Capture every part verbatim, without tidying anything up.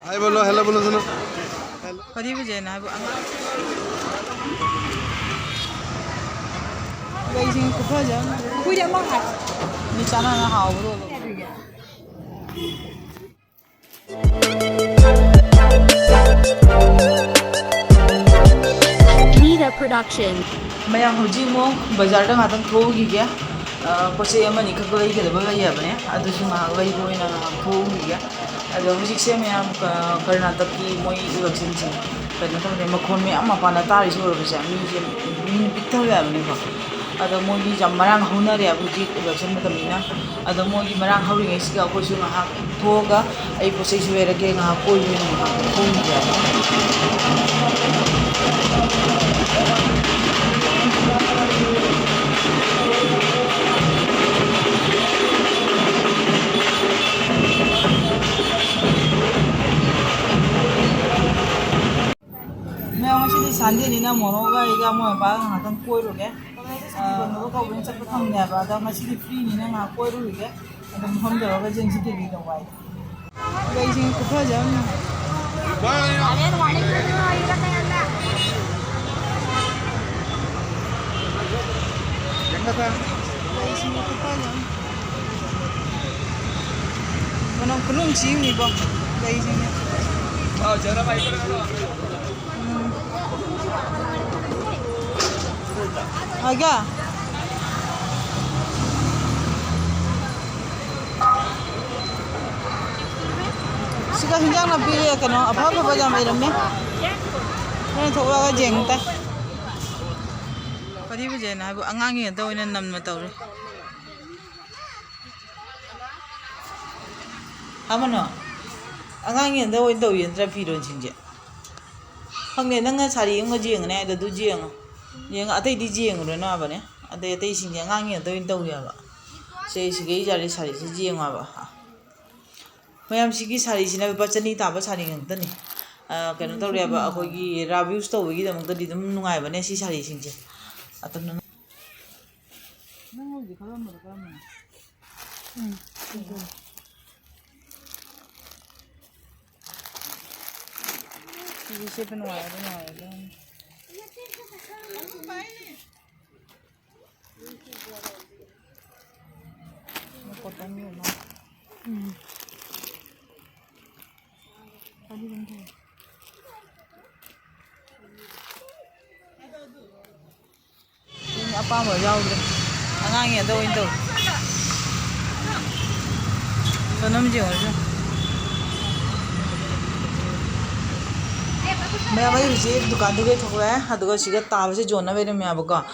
Hi ꯕꯣꯂꯣ, hello ꯕꯣꯂꯣ, ꯁꯅꯣ꯫ ꯀꯔꯤꯕꯨ ꯖꯦꯅ ꯍꯥꯏꯕꯨ ꯑꯉꯥꯡ? ꯂꯩꯁꯤꯡ ꯈꯨꯐꯖ ꯑꯃ꯫ ꯄꯨꯈ꯭ꯔꯤꯗ ꯑꯃ ꯍꯥꯏ꯫ ꯃꯤ ꯆꯥꯅꯅ ꯍꯥꯎꯕꯗꯣ꯫ Nida Production. ꯃꯌꯥꯝ ꯍꯧꯖꯤꯛ ꯑꯃꯨꯛ ꯕꯖꯥꯔꯗ ꯉꯥꯛꯇꯪ ꯊꯣꯛꯎꯈꯤꯒꯦ꯫ ꯑ, ꯄꯣꯠ ꯆꯩ ꯑꯃꯅꯤ ꯈꯛ ꯂꯩꯒꯗꯕ ꯂꯩꯌꯦꯕꯅꯦ, ꯑꯗꯨꯁꯨ ꯉꯥꯏꯍꯥꯛ ꯂꯩꯕ ꯑꯣꯏꯅ ꯉꯥꯏꯍꯥꯛ ꯊꯣꯛꯎꯈꯤꯒꯦ꯫ ꯑꯗꯣ ꯍꯧꯖꯤꯛꯁꯦ ꯃꯌꯥꯝ, ꯑ, ꯀꯔꯅꯥꯇꯛꯀꯤ ꯃꯣꯏ electionꯁꯦ ꯀꯩꯅꯣ ꯇꯧꯔꯦ, ꯃꯈꯣꯟ ꯃꯌꯥꯝ ꯃꯄꯥꯟꯗ ꯇꯥꯔꯤꯁꯦ ꯎꯔꯕꯁꯦ ꯃꯤꯁꯦ ꯃꯤ ꯄꯤꯛ ꯊꯜꯂꯦ ꯍꯥꯏꯕꯅꯤꯀꯣ꯫ ꯑꯗꯣ ꯃꯣꯏꯒꯤ ꯌꯥꯝ ꯃꯔꯥꯡ ꯍꯧꯅꯔꯦ ꯍꯧꯖꯤꯛ election ꯃꯇꯝꯅꯤꯅ꯫ ꯑꯗꯣ ꯃꯣꯏꯒꯤ ꯃꯔꯥꯡ ꯍꯧꯔꯤꯉꯩꯁꯤꯗ ꯑꯩꯈꯣꯏꯁꯨ ꯉꯥꯏꯍꯥꯛ ꯊꯣꯛꯑꯒ ꯑꯩ ꯄꯣꯠ ꯆꯩꯁꯨ ꯂꯩꯔꯛꯀꯦ, ꯉꯥꯏꯍꯥꯛ ꯀꯣꯏꯕ ꯑꯣꯏꯅ ꯉꯥꯏꯍꯥꯛ ꯊꯣꯛꯎꯈꯤꯒꯦ ꯍꯥꯏꯕ꯫ ꯃꯌꯥꯝ, ꯉꯁꯤꯗꯤ Sundayꯅꯤꯅ ꯃꯣꯅꯣꯒ ꯑꯩꯒ ꯃꯣꯏ ꯃꯄꯥꯒ ꯉꯥꯏꯍꯥꯛꯇꯪ ꯀꯣꯏꯔꯨꯒꯦ꯫ ꯑ, ꯀꯩꯅꯣ ꯀꯧꯕꯅꯤꯅ ꯆꯠꯄ ꯐꯪꯗꯦ ꯍꯥꯏꯕ, ꯑꯗꯣ ꯉꯁꯤꯗꯤ freeꯅꯤꯅ ꯉꯥꯏꯍꯥꯛ ꯀꯣꯏꯔꯨꯈꯤꯒꯦ꯫ ꯑꯗꯣ ꯃꯐꯝ ꯌꯧꯔꯒ ꯖꯦꯟꯁꯤ ꯀꯦꯕꯤ ꯇꯧꯕ ꯍꯥꯏꯗꯣ꯫ ꯂꯩꯁꯤꯡ ꯈꯨꯐꯖ ꯑꯃꯅꯤ꯫ ꯂꯩꯁꯤꯡ ꯈꯨꯐꯖ ꯑꯃꯅꯤ꯫ ꯃꯅꯝ ꯈꯨꯅꯨꯡ ꯆꯤꯡꯅꯤꯕꯣ ꯂꯩꯁꯤꯡꯅꯦ꯫ ꯎꯝ꯫ ꯍꯥꯏꯒꯦ? ꯁꯤꯗ ꯍꯤꯟꯖꯥꯡ ꯅꯥꯄꯤ ꯀꯩꯅꯣ ꯑꯐ ꯑꯐꯕ ꯌꯥꯝ ꯂꯩꯔꯝꯃꯦ꯫ ꯍꯣꯔꯦꯟ ꯊꯣꯛꯂꯛꯑꯒ ꯌꯦꯡꯉꯨ ꯇꯥꯏ꯫ ꯀꯔꯤꯕꯨ ꯖꯦꯅ ꯍꯥꯏꯕꯨ ꯑꯉꯥꯡꯒꯤ ꯉꯥꯛꯇ ꯑꯣꯏꯅ ꯅꯝꯅ ꯇꯧꯔꯦ꯫ ꯑꯃꯅꯣ? ꯑꯉꯥꯡꯒꯤ ꯉꯥꯛꯇ ꯑꯣꯏꯅ ꯇꯧꯔꯤ ꯅꯠꯇ꯭ꯔꯥ ꯐꯤꯔꯣꯟꯁꯤꯡꯁꯦ? ꯈꯪꯗꯦ, ꯅꯪꯅ ꯁꯥꯔꯤ ꯑꯃꯒ ꯌꯦꯡꯉꯅꯤ ꯍꯥꯏꯗꯣ ꯑꯗꯨ ꯌꯦꯡꯉꯣ꯫ ꯌꯦꯡꯉꯣ, ꯑꯇꯩꯗꯤ ꯌꯦꯡꯉꯨꯔꯅꯨ ꯍꯥꯏꯕꯅꯦ꯫ ꯑꯗꯩ ꯑꯇꯩꯁꯤꯡꯁꯦ ꯑꯉꯥꯡꯒꯤ ꯉꯥꯛꯇ ꯑꯣꯏꯅ ꯇꯧꯋꯦ ꯍꯥꯏꯕ꯫ ꯁꯦ, ꯁꯤꯒꯩ ꯌꯥꯔꯦ, ꯁꯥꯔꯤꯁꯦ ꯌꯦꯡꯉꯣ ꯍꯥꯏꯕ꯫ ꯃꯌꯥꯝꯁꯤꯒꯤ ꯁꯥꯔꯤꯁꯤꯅ ꯂꯨꯄꯥ ꯆꯅꯤ ꯇꯥꯕ ꯁꯥꯔꯤ ꯉꯥꯛꯇꯅꯤ꯫ ꯑ, ꯀꯩꯅꯣ ꯇꯧꯔꯦꯕ, ꯑꯩꯈꯣꯏꯒꯤ rough use ꯇꯧꯕꯒꯤꯗꯃꯛꯇꯗꯤ ꯑꯗꯨꯝ ꯅꯨꯡꯉꯥꯏꯕꯅꯦ ꯁꯤ ꯁꯥꯔꯤꯁꯤꯡꯁꯦ꯫ ꯑꯗꯨꯝ ꯅꯪ ꯍꯧꯖꯤꯛ ꯈꯜꯂꯝꯕꯗꯣ ꯀꯔꯝꯕꯅꯣ? ꯎꯝ꯫ ꯐꯤꯁꯦ ꯁꯦꯠꯄ ꯅꯨꯡꯉꯥꯏꯔꯗꯤ ꯅꯨꯡꯉꯥꯏꯔꯗꯤ꯫ ꯀꯣꯇꯟꯒꯤ ꯑꯃ꯫ ꯎꯝ꯫ ꯑꯗꯨ ꯑꯗꯨꯝ ꯐꯩ꯫ ꯑꯄꯥꯝꯕ ꯌꯥꯎꯗ꯭ꯔꯦ꯫ ꯑꯉꯥꯡꯒꯤ ꯑꯗꯨ ꯑꯣꯏꯅ ꯇꯧꯔꯦ꯫ ꯁꯣꯅꯝ ꯌꯦꯡꯉꯨꯔꯁꯦ꯫ ꯃꯌꯥꯝ, ꯑꯩ ꯍꯧꯖꯤꯛ ꯗꯨꯀꯥꯟꯗꯨꯒꯤ ꯊꯣꯛꯂꯛꯑꯦ꯫ ꯑꯗꯨꯒ ꯁꯤꯒ ꯇꯥꯕꯁꯦ ꯌꯣꯟꯅꯕ ꯂꯩꯔꯝꯃꯦꯕꯀꯣ꯫ ꯑ,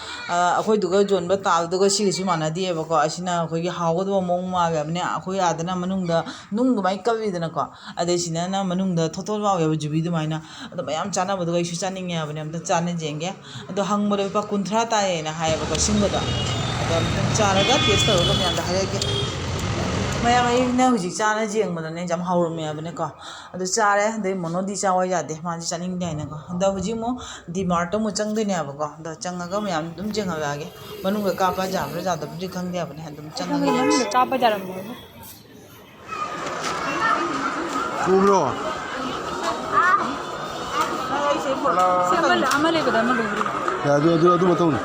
ꯑꯩꯈꯣꯏꯗꯨꯒ ꯌꯣꯟꯕ ꯇꯥꯕꯗꯨꯒ ꯁꯤꯒꯁꯨ ꯃꯥꯟꯅꯗꯦꯕꯀꯣ꯫ ꯑꯁꯤꯅ ꯑꯩꯈꯣꯏꯒꯤ ꯍꯥꯎꯒꯗꯕ ꯃꯑꯣꯡ ꯃꯥꯜꯂꯦ ꯍꯥꯏꯕꯅꯦ꯫ ꯑꯩꯈꯣꯏ ꯑꯥꯗꯅ ꯃꯅꯨꯡꯗ ꯅꯨꯡ ꯑꯗꯨꯃꯥꯏꯅ ꯀꯜꯂꯤꯗꯅꯀꯣ꯫ ꯑꯗꯩ ꯁꯤꯗꯅ ꯃꯅꯨꯡꯗ ꯊꯣꯠ ꯊꯣꯠ ꯂꯥꯎꯋꯦꯕ ꯖꯨꯕꯤ ꯑꯗꯨꯃꯥꯏꯅ꯫ ꯑꯗꯣ ꯃꯌꯥꯝ ꯆꯥꯅꯕꯗꯨꯒ ꯑꯩꯁꯨ ꯆꯥꯅꯤꯡꯉꯦ ꯍꯥꯏꯕꯅꯦ꯫ ꯑꯝꯇ ꯆꯥꯅ ꯌꯦꯡꯒꯦ꯫ ꯑꯗꯣ ꯍꯪꯕꯗ ꯂꯨꯄꯥ ꯀꯨꯟꯊ꯭ꯔꯥ ꯇꯥꯏꯌꯦꯅ ꯍꯥꯏꯌꯦꯕꯀꯣ ꯁꯤꯡꯕꯗꯣ꯫ ꯑꯗꯣ ꯑꯝꯇꯪ ꯆꯥꯔꯒ ꯇꯦꯁ ꯇꯧꯔꯒ ꯃꯌꯥꯝꯗ ꯍꯥꯏꯔꯛꯀꯦ꯫ ꯃꯌꯥꯝ ꯑꯩꯅ ꯍꯧꯖꯤꯛ ꯆꯥꯅ ꯌꯦꯡꯕꯗꯅꯦ ꯌꯥꯝ ꯍꯥꯎꯔꯝꯃꯦ ꯍꯥꯏꯕꯅꯦꯀꯣ꯫ ꯑꯗꯨ ꯆꯥꯔꯦ꯫ ꯑꯗꯩ ꯃꯣꯅꯣꯗꯤ ꯆꯥꯎ ꯌꯥꯗꯦ, ꯃꯥꯗꯤ ꯆꯥꯅꯤꯡꯗꯦ ꯍꯥꯏꯅꯀꯣ꯫ ꯑꯗꯣ ꯍꯧꯖꯤꯛ ꯑꯃꯨꯛ ꯗꯤ ꯃꯥꯔꯠꯇ ꯑꯃꯨꯛ ꯆꯪꯗꯣꯏꯅꯦꯕꯀꯣ꯫ ꯑꯗꯣ ꯆꯪꯉꯒ ꯃꯌꯥꯝ ꯑꯗꯨꯝ ꯌꯦꯡꯍꯜꯂꯛꯑꯒꯦ꯫ ꯃꯅꯨꯡꯗ ꯀꯥꯞꯄ ꯌꯥꯕ꯭ꯔꯥ ꯌꯥꯗꯕ꯭ꯔꯗꯤ ꯈꯪꯗꯦ ꯍꯥꯏꯕꯅꯦ꯫ ꯑꯗꯨꯝ ꯆꯪꯉꯒ ꯃꯅꯨꯡꯗ ꯀꯥꯞꯄ ꯌꯥꯔꯝꯃꯣꯏ꯫ ꯎꯕ꯭ꯔꯣ? ꯁꯤ ꯑꯃ, ꯑꯃ ꯂꯩꯕꯗ ꯑꯃ ꯂꯧꯔꯤ꯫ ꯑꯦ, ꯑꯗꯨ, ꯑꯗꯨ, ꯑꯗꯨ ꯃꯊꯧꯅꯤ꯫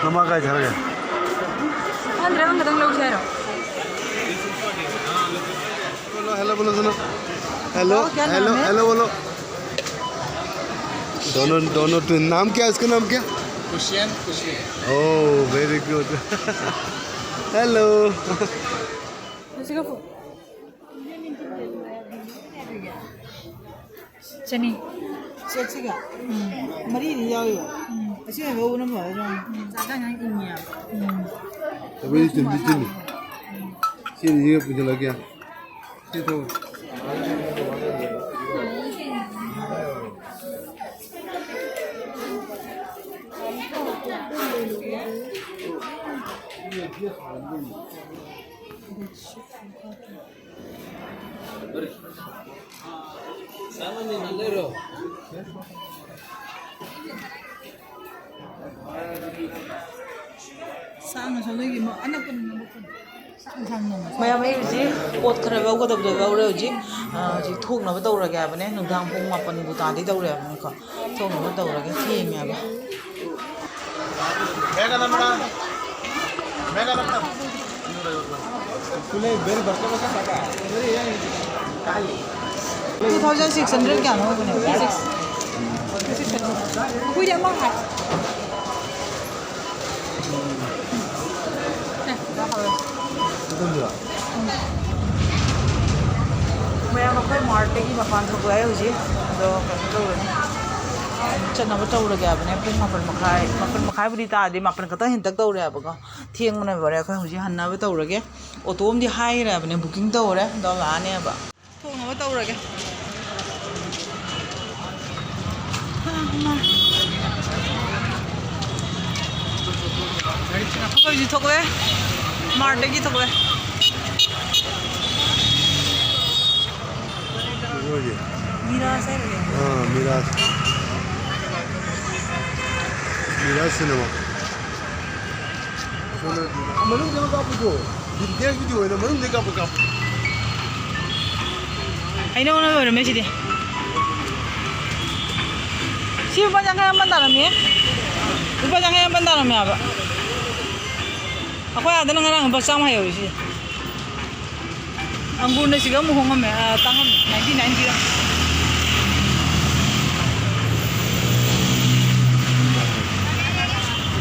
ꯅꯃꯥ ꯀꯥꯏ ꯆꯠꯈ꯭ꯔꯒꯦ? ꯈꯪꯗ꯭ꯔꯦ, ꯑꯃꯈꯛꯇꯪ ꯂꯧꯁꯦ ꯍꯥꯏꯔꯣ? बोलो, हेलो बोलो, सुनो। हेलो, क्या नाम हेलो, है? हेलो बोलो। दोनों, दोनों ट्विन। नाम क्या है इसका, नाम क्या? कुशियन, कुशियन। Oh, very good। हेलो। ꯆꯅꯤ꯫ ꯁꯦꯠꯁꯤꯒ ꯎꯝ꯫ ꯃꯔꯤꯗꯤ ꯌꯥꯎꯏꯕ꯫ ꯎꯝ꯫ ꯑꯁꯤ ꯑꯣꯏꯅ ꯂꯧꯕꯅ ꯐꯔꯗ꯭ꯔꯥ? ꯎꯝ꯫ ꯆꯥꯛ ꯌꯥꯝ ꯏꯪꯉꯦꯕ꯫ ꯎꯝ꯫ ꯑꯩꯈꯣꯏꯗꯤ ꯆꯤꯟꯗꯤ ꯆꯤꯟꯅꯤ꯫ ꯁꯤꯅꯤꯁꯤꯒ ꯄꯨꯁꯤꯜꯂꯛꯀꯦ꯫ ꯁꯤ ꯊꯧ꯫ ꯁꯥꯡꯅ ꯁꯣꯝꯗꯒꯤ ꯑꯃ ꯑꯅꯛꯄꯅꯤ, ꯑꯅꯛꯄꯅꯤ꯫ ꯃꯌꯥꯝ, ꯑꯩ ꯍꯧꯖꯤꯛ ꯄꯣꯠ ꯈꯔ ꯂꯧꯒꯗꯕꯗꯣ ꯂꯧꯔꯦ꯫ ꯍꯧꯖꯤꯛ, ꯑ, ꯍꯧꯖꯤꯛ ꯊꯣꯡꯅꯕ ꯇꯧꯔꯒꯦ ꯍꯥꯏꯕꯅꯦ꯫ ꯅꯨꯡꯗꯥꯡ ꯄꯨꯡ ꯃꯥꯄꯟꯕꯨ ꯇꯥꯗꯤ ꯇꯧꯔꯦ ꯍꯥꯏꯕꯅꯤꯀꯣ꯫ ꯊꯣꯡꯅꯕ ꯇꯧꯔꯒꯦ, ꯊꯦꯡꯉꯦꯕ꯫ Two thousand six hundred ꯀꯌꯥꯅꯣ ꯑꯣꯏꯕꯅꯦ? Six. ꯑꯩꯈꯣꯏꯗꯤ ꯑꯃ ꯍꯥꯏ꯫ ꯃꯌꯥꯝ, ꯑꯩꯈꯣꯏ ꯃꯥꯔꯠꯇꯒꯤ ꯃꯄꯥꯟ ꯊꯣꯛꯂꯛꯑꯦ ꯍꯧꯖꯤꯛ꯫ ꯑꯗꯣ ꯀꯩꯅꯣ ꯇꯧꯔꯅꯤ, ꯆꯠꯅꯕ ꯇꯧꯔꯒꯦ ꯍꯥꯏꯕꯅꯦ꯫ ꯄꯨꯡ ꯃꯥꯄꯟ ꯃꯈꯥꯏ, ꯃꯥꯄꯟ ꯃꯈꯥꯏꯕꯨꯗꯤ ꯇꯥꯗꯦ, ꯃꯥꯄꯟ ꯈꯛꯇꯪ ꯍꯦꯟꯇꯛ ꯇꯧꯔꯦꯕꯀꯣ꯫ ꯊꯦꯡꯕꯅ ꯂꯣꯏꯔꯦ꯫ ꯑꯩꯈꯣꯏ ꯍꯧꯖꯤꯛ ꯍꯟꯅꯕ ꯇꯧꯔꯒꯦ꯫ ꯑꯣꯇꯣ ꯑꯃꯗꯤ ꯍꯥꯏꯈ꯭ꯔꯦ ꯍꯥꯏꯕꯅꯦ, ꯕꯨꯀꯤꯡ ꯇꯧꯔꯦ꯫ ꯑꯗꯣ ꯂꯥꯛꯑꯅꯦꯕ꯫ ꯊꯣꯡꯅꯕ ꯇꯧꯔꯒꯦ꯫ ꯑꯩꯈꯣꯏ ꯍꯧꯖꯤꯛ ꯊꯣꯛꯂꯛꯑꯦ, ꯃꯥꯔꯠꯇꯒꯤ ꯊꯣꯛꯂꯛꯑꯦ꯫ ꯃꯤꯔꯥꯁ ꯍꯥꯏꯔꯣ? ꯑꯥ, ꯃꯤꯔꯥꯁ꯫ ꯃꯤꯔꯥꯁ ꯁꯤꯅꯦꯃꯥ꯫ ꯃꯅꯨꯡꯗ ꯀꯥꯞꯄꯗꯣ, ꯚꯤꯗꯤꯑꯣ ꯑꯣꯏꯅ ꯃꯅꯨꯡꯗ ꯀꯥꯞꯄ, ꯀꯥꯞꯄ꯫ ꯍꯩꯅꯧꯅ ꯂꯣꯏꯔꯝꯃꯦ ꯁꯤꯗꯤ꯫ ꯁꯤ ꯂꯨꯄꯥ ꯌꯥꯡꯈꯩ ꯑꯃ ꯇꯥꯔꯝꯃꯦ꯫ ꯂꯨꯄꯥ ꯌꯥꯡꯈꯩ ꯑꯃ ꯇꯥꯔꯝꯃꯦ ꯍꯥꯏꯕ꯫ ꯑꯩꯈꯣꯏ ꯑꯥꯗꯅ ꯉꯔꯥꯡ ꯂꯨꯄꯥ ꯆꯥꯝꯃ ꯍꯥꯏꯍꯧꯔꯤ ꯁꯤꯁꯦ꯫ ꯑꯪꯒꯨꯔꯅ ꯁꯤꯒ ꯑꯃꯨꯛ ꯍꯣꯡꯉꯝꯃꯦ, ꯑ, ꯇꯥꯡꯉꯝꯃꯦ, ninety nine ꯄꯤꯔꯝꯃꯦ꯫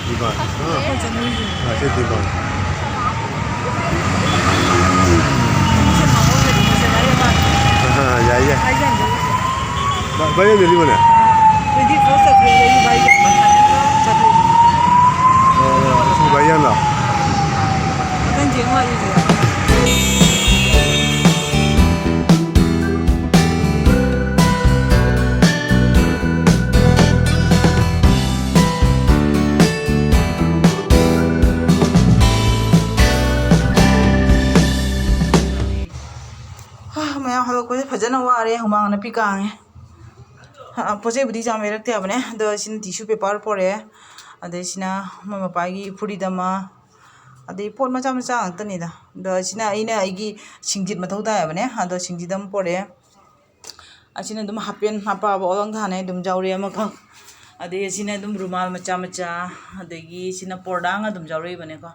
ꯗꯤꯕꯥꯟ꯫ ꯑꯥ꯫ ꯂꯨꯄꯥ ꯆꯥꯝꯃꯔꯤꯒꯤ꯫ ꯑꯥ, ꯁꯤ ꯗꯤꯕꯥꯟ꯫ ꯑꯥ, ꯌꯥꯏ, ꯌꯥꯏ꯫ ꯍꯥꯏꯖꯟꯗꯣꯏꯁꯦ꯫ ꯕꯥ-, ꯕꯥꯏ ꯌꯥꯟ ꯌꯣꯜꯂꯤꯕꯅꯦ? Twenty four ꯆꯠꯈ꯭ꯔꯦ, ꯑꯩꯗꯤ ꯕꯥꯏ ꯌꯥꯟ ꯆꯠꯈ꯭ꯔꯦ꯫ ꯑꯣ, ꯁꯤ ꯕꯥꯏ ꯌꯥꯟꯂꯣ? ꯃꯊꯪ ꯆꯦꯡ ꯋꯥꯠꯂꯤꯁꯦ꯫ ꯍꯥ, ꯃꯌꯥꯝ ꯍꯜꯂꯛꯄꯁꯦ ꯐꯖꯅ ꯋꯥꯔꯦ, ꯍꯨꯃꯥꯡ ꯅꯞꯄꯤ ꯀꯥꯡꯉꯦ꯫ ꯑ, ꯄꯣꯠ ꯆꯩꯕꯨꯗꯤ ꯌꯥꯝ ꯂꯩꯔꯛꯇꯦ ꯍꯥꯏꯕꯅꯦ, ꯑꯗꯣ ꯁꯤꯅ tissue paper ꯄꯣꯔꯛꯑꯦ, ꯑꯗꯩ ꯁꯤꯅ ꯃꯣꯏ ꯃꯄꯥꯒꯤ ꯐꯨꯔꯤꯠ ꯑꯃ, ꯑꯗꯩ ꯄꯣꯠ ꯃꯆꯥ ꯃꯆꯥ ꯉꯥꯛꯇꯅꯤꯗ꯫ ꯑꯗꯣ ꯑꯁꯤꯅ ꯑꯩꯅ ꯑꯩꯒꯤ ꯁꯤꯡꯖꯤꯠ ꯃꯊꯧ ꯇꯥꯏꯌꯦꯕꯅꯦ꯫ ꯑꯗꯣ ꯁꯤꯡꯖꯤꯠ ꯑꯃ ꯄꯣꯔꯛꯑꯦ꯫ ꯑꯁꯤꯅ ꯑꯗꯨꯝ ꯍꯥꯄꯦꯟ ꯑꯄꯥꯕ ꯑꯣꯂꯪ ꯊꯥꯅꯦ ꯑꯗꯨꯝ ꯌꯥꯎꯔꯦ ꯑꯃꯈꯛ꯫ ꯑꯗꯩ ꯑꯁꯤꯅ ꯑꯗꯨꯝ ꯔꯨꯃꯥꯜ ꯃꯆꯥ ꯃꯆꯥ, ꯑꯗꯒꯤ ꯁꯤꯅ ꯄꯣꯔꯗꯥꯡ ꯑꯗꯨꯝ ꯌꯥꯎꯔꯛꯏꯕꯅꯦꯀꯣ꯫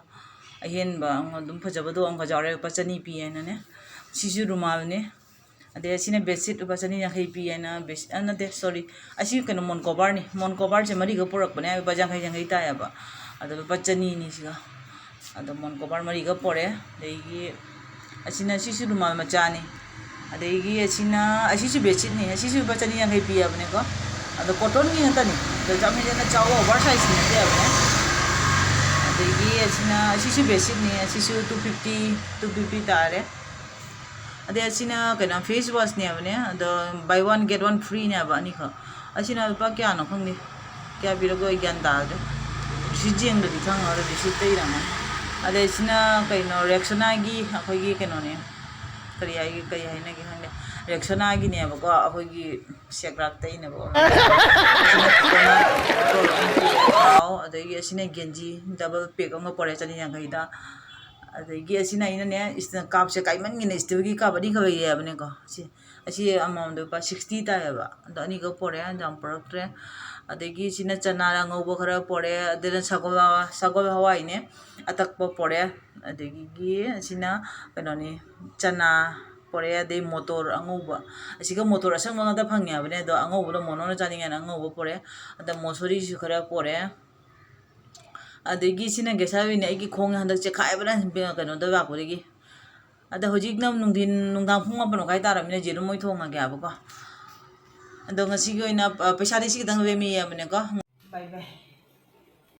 ꯑꯍꯦꯟꯕ ꯑꯃ ꯑꯗꯨꯝ ꯐꯖꯕꯗꯣ ꯑꯃꯈꯛ ꯌꯥꯎꯔꯦ, ꯂꯨꯄꯥ ꯆꯅꯤ ꯄꯤ ꯍꯥꯏꯅꯅꯦ꯫ ꯁꯤꯁꯨ ꯔꯨꯃꯥꯜꯅꯦ꯫ ꯑꯗꯩ ꯑꯁꯤꯅ ꯕꯦꯗꯁꯤꯠ ꯂꯨꯄꯥ ꯆꯅꯤ ꯌꯥꯡꯈꯩ ꯄꯤ ꯍꯥꯏꯅ ꯕꯦꯗꯁꯤꯠ, ꯑ, ꯅꯠꯇꯦ, ꯁꯣꯔꯤ, ꯑꯁꯤ ꯀꯩꯅꯣ ꯃꯣꯟ ꯀꯣꯕꯔꯅꯤ꯫ ꯃꯣꯟ ꯀꯣꯕꯔꯁꯦ ꯃꯔꯤꯈꯛ ꯄꯨꯔꯛꯄꯅꯦ, ꯂꯨꯄꯥ ꯌꯥꯡꯈꯩ ꯌꯥꯡꯈꯩ ꯇꯥꯏꯌꯦꯕ꯫ ꯑꯗꯣ ꯂꯨꯄꯥ ꯆꯅꯤꯅꯤ ꯁꯤꯒ꯫ ꯑꯗꯣ ꯃꯣꯟ ꯀꯣꯕꯔ ꯃꯔꯤꯈꯛ ꯄꯣꯔꯛꯑꯦ꯫ ꯑꯗꯒꯤ ꯑꯁꯤꯅ, ꯁꯤꯁꯨ ꯔꯨꯃꯥꯜ ꯃꯆꯥꯅꯤ꯫ ꯑꯗꯒꯤ ꯑꯁꯤꯅ, ꯑꯁꯤꯁꯨ ꯕꯦꯗꯁꯤꯠꯅꯤ꯫ ꯑꯁꯤꯁꯨ ꯂꯨꯄꯥ ꯆꯅꯤ ꯌꯥꯡꯈꯩ ꯄꯤ ꯍꯥꯏꯕꯅꯦꯀꯣ꯫ ꯑꯗꯣ ꯀꯣꯇꯟꯒꯤ ꯉꯥꯛꯇꯅꯤ꯫ ꯑꯗꯣ ꯌꯥꯝ ꯍꯦꯟꯅ ꯆꯥꯎꯕ ꯑꯣꯚꯔ ꯁꯥꯏꯖꯇꯤ ꯅꯠꯇꯦ ꯍꯥꯏꯕꯅꯦ꯫ ꯑꯗꯒꯤ ꯑꯁꯤꯅ, ꯑꯁꯤꯁꯨ ꯕꯦꯗꯁꯤꯠꯅꯤ꯫ ꯑꯁꯤꯁꯨ two fifty, two fifty ꯇꯥꯔꯦ꯫ ꯑꯗꯩ ꯑꯁꯤꯅ ꯀꯩꯅꯣ, ꯐꯦꯁ ꯋꯥꯁꯅꯦꯕꯅꯦ꯫ ꯑꯗꯣ buy one get one free ꯅꯦꯕ ꯑꯅꯤꯈꯛ꯫ ꯑꯁꯤꯅ ꯂꯨꯄꯥ ꯀꯌꯥꯅꯣ ꯈꯪꯗꯦ, ꯀꯌꯥ ꯄꯤꯔꯕꯅꯣ ꯑꯩ ꯒ꯭ꯌꯥꯟ ꯇꯥꯗ꯭ꯔꯦ꯫ ꯔꯤꯁꯤꯠ ꯌꯦꯡꯗ꯭ꯔꯗꯤ ꯈꯪꯉꯔꯣꯏ, ꯔꯤꯁꯤꯠꯇ ꯏꯔꯝꯒꯅꯤ꯫ ꯑꯗꯩ ꯁꯤꯅ ꯀꯩꯅꯣ, ꯔꯦꯛꯁꯣꯅꯥꯒꯤ ꯑꯩꯈꯣꯏꯒꯤ ꯀꯩꯅꯣꯅꯦ, ꯀꯔꯤ ꯍꯥꯏꯒꯦ, ꯀꯔꯤ ꯍꯥꯏꯅꯒꯦ ꯈꯪꯗꯦ, ꯔꯦꯛꯁꯣꯅꯥꯒꯤꯅꯦꯕꯀꯣ, ꯑꯩꯈꯣꯏꯒꯤ ꯁꯦꯛ ꯔꯥꯛ ꯇꯩꯅꯕ ꯑꯣꯏꯔꯝꯒꯅꯤ꯫ ꯑꯁꯤꯅ ꯊꯥꯎ, ꯑꯗꯒꯤ ꯑꯁꯤꯅ ꯒꯦꯟꯖꯤ ꯗꯕꯜ ꯄꯦꯛ ꯑꯃꯒ ꯄꯣꯔꯛꯑꯦ ꯆꯅꯤ ꯌꯥꯡꯈꯩꯗ꯫ ꯑꯗꯒꯤ ꯑꯁꯤꯅ ꯑꯩꯅꯅꯦ, ꯏꯁ-, ꯀꯥꯞꯁꯦ ꯀꯥꯏꯃꯟꯒꯤꯅ ꯏꯁꯇꯤꯜꯒꯤ ꯀꯥꯞ ꯑꯅꯤꯈꯛ ꯂꯩꯌꯦ ꯍꯥꯏꯕꯅꯦꯀꯣ꯫ ꯁꯤ, ꯑꯁꯤ ꯑꯃꯃꯝꯗ ꯂꯨꯄꯥ sixty ꯇꯥꯏꯌꯦꯕ꯫ ꯑꯗꯣ ꯑꯅꯤꯈꯛ ꯄꯣꯔꯛꯑꯦ, ꯌꯥꯝ ꯄꯣꯔꯛꯇ꯭ꯔꯦ꯫ ꯑꯗꯒꯤ ꯁꯤꯅ ꯆꯅꯥ ꯑꯉꯧꯕ ꯈꯔ ꯄꯣꯔꯛꯑꯦ, ꯑꯗꯨꯅ ꯁꯒꯣꯜ ꯍꯋꯥ-, ꯁꯒꯣꯜ ꯍꯋꯥꯏꯅꯦ, ꯑꯇꯛꯄ ꯄꯣꯔꯛꯑꯦ꯫ ꯑꯗꯒꯤ ꯑꯁꯤꯅ ꯀꯩꯅꯣꯅꯤ, ꯆꯅꯥ ꯄꯣꯔꯛꯑꯦ, ꯑꯗꯩ ꯃꯣꯇꯣꯔ ꯑꯉꯧꯕ꯫ ꯑꯁꯤꯒ ꯃꯣꯇꯣꯔ ꯑꯁꯪꯕ ꯉꯥꯛꯇ ꯐꯪꯉꯦ ꯍꯥꯏꯕꯅꯦ, ꯑꯗꯣ ꯑꯉꯧꯕꯗꯣ ꯃꯣꯅꯣꯅ ꯆꯥꯅꯤꯡꯉꯦꯅ ꯑꯉꯧꯕ ꯄꯣꯔꯛꯑꯦ꯫ ꯑꯗ ꯃꯣꯁꯣꯔꯤꯁꯨ ꯈꯔ ꯄꯣꯔꯛꯑꯦ꯫ ꯑꯗꯒꯤ ꯁꯤꯅ ꯒꯦꯁꯥꯕꯤꯅꯦ, ꯑꯩꯒꯤ ꯈꯣꯡ ꯍꯟꯗꯛ ꯆꯦꯈꯥꯏꯕꯅ ꯀꯩꯅꯣꯗ ꯂꯥꯛꯄꯗꯒꯤ꯫ ꯑꯗ ꯍꯧꯖꯤꯛꯅ ꯅꯨꯡꯊꯤꯟ, ꯅꯨꯡꯗꯥꯡ ꯄꯨꯡ ꯃꯥꯄꯟ ꯃꯈꯥꯏ ꯇꯥꯔꯕꯅꯤꯅ ꯌꯦꯔꯨꯝ ꯑꯣꯏꯅ ꯊꯣꯡꯉꯒꯦ ꯍꯥꯏꯕꯀꯣ꯫ ꯑꯗꯣ ꯉꯁꯤꯒꯤ ꯑꯣꯏꯅ, ꯑ, ꯄꯩꯁꯥꯗꯤ ꯁꯤ ꯈꯤꯇꯪ ꯂꯦꯝꯃꯤꯑꯕꯅꯦꯀꯣ꯫ Bye bye꯫